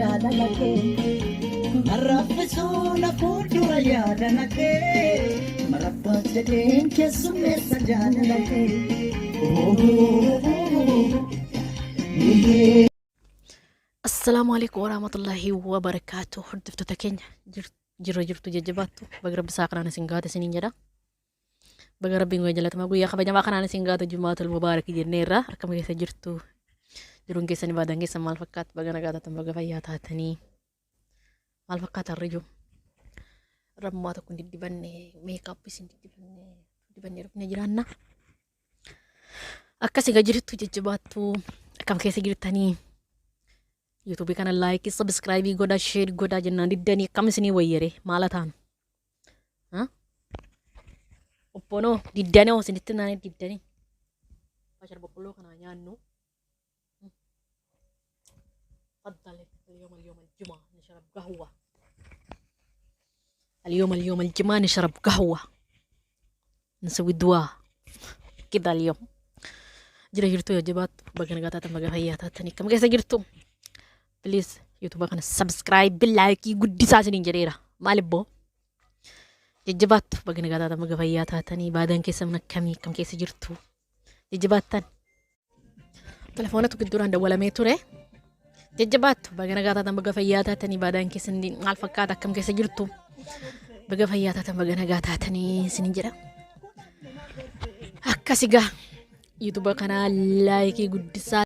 Jaalala kee Marraffisuu na fuuldura yaadana kee Marabbaa jedheen keessummeessa jaalala kee. Assalaamu alaikum warahmatullahi wabarakaatu. Hordoftoota keenya jirra jirtu jajjabaattu. Baga rabbi isaa kanaan isin gaate isiniin jedha. Baga rabbiin guyyaa jalatamaa guyyaa kabajamaa kanaan isin gaate Jumaatul Mubaarak jenneerra. Akkam keessa jirtu? Jiruun keessan ibaadaan keessan maal fakkaata? Baga nagaa taatan, baga fayyaa taatanii. Maal fakkaata harri jiru? Rammaa tokko hin diddibanne, meekaappis hin diddibanne, dibannee dhufnee jiraanna. Akkas egaa jirtu jajjabaattu, akkam keessa jirtanii? Yuutuubii kana laayikii, sabiskiraayibii godhaa, sheer godhaa jennaan diddanii akkam isinii wayyare maala taanu? Obboonoo diddanii hoo isinitti naanii diddanii. Bashar boqqolloo kanaa nyaannu. تفضل اليوم اليوم الجمعة نشرب قهوة، اليوم اليوم الجمعة نشرب قهوة، نسوي دواء كده اليوم. Jira jirtu jajjabaattu, baga nagaa taatan, baga fayyaa taatanii, akkam keessa jirtu? Please YouTube kana subscribe, like guddisaa isiniin jedheera. Maal ibboo? Jajjabaattu, baga nagaa taatan, baga fayyaa taatanii, baadaan keessan akkamii, akkam keessa jirtu? Jajjabaattan. Telefoonatu gidduudhaan dawwalamee ture. Jajjabaattu, baga nagaa taatan, baga fayyaa taatanii, baadaan keessan maal fakkaata, akkam keessa jirtu? Baga fayyaa taatan, baga nagaa taatanii isiniin jedha. Akkas egaa YouTube kana laayikii guddisaa.